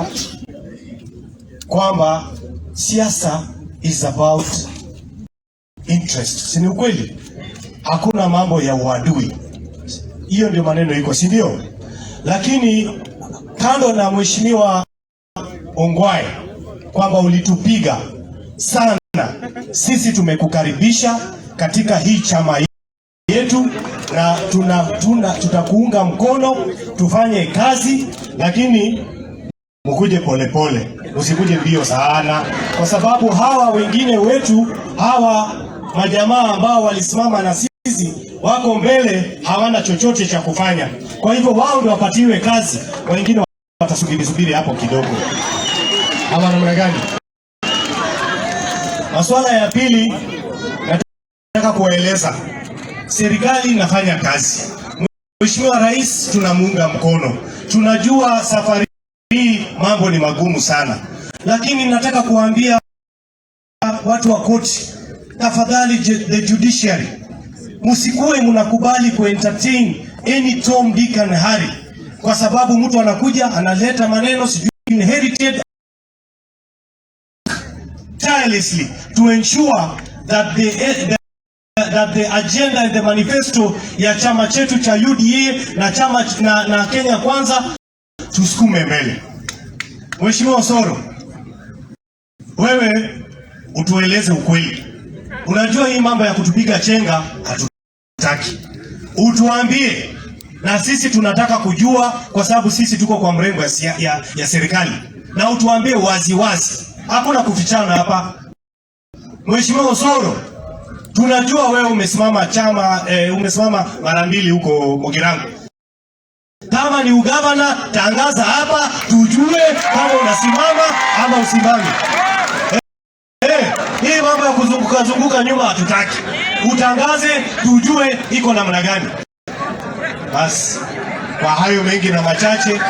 Kuambia kwamba siasa is about interest, si ni ukweli? Hakuna mambo ya uadui, hiyo ndio maneno iko, si ndio? Lakini kando na Mheshimiwa Ongwae kwamba ulitupiga sana, sisi tumekukaribisha katika hii chama yetu na tutakuunga mkono tufanye kazi, lakini mkuje polepole, msikuje mbio sana, kwa sababu hawa wengine wetu, hawa majamaa ambao walisimama na sisi wako mbele, hawana chochote cha kufanya. Kwa hivyo wao ndio wapatiwe kazi, wengine watasubiri subiri hapo kidogo, ama namna gani? Masuala ya pili nataka kuwaeleza, serikali inafanya kazi. Mheshimiwa Rais tunamuunga mkono, tunajua safari hii mambo ni magumu sana, lakini nataka kuambia watu wa koti, tafadhali, the judiciary, msikuwe mnakubali kuentertain any Tom, Dick and Harry, kwa sababu mtu anakuja analeta maneno sijui inherited, tirelessly to ensure that the agenda and the manifesto ya chama chetu cha UDA na chama na Kenya Kwanza tusukume mbele. Mheshimiwa Osoro, wewe utueleze ukweli. Unajua hii mambo ya kutupiga chenga hatutaki. Utuambie na sisi tunataka kujua, kwa sababu sisi tuko kwa mrengo ya serikali, na utuambie wazi wazi, hakuna kufichana hapa. Mheshimiwa Osoro, tunajua wewe umesimama chama umesimama mara mbili huko Mugirango. Kama ni ugavana, tangaza hapa tujue kama unasimama ama usimame. Hii mambo ya kuzunguka zunguka nyuma hatutaki. Utangaze tujue iko namna gani. Basi kwa hayo mengi na machache,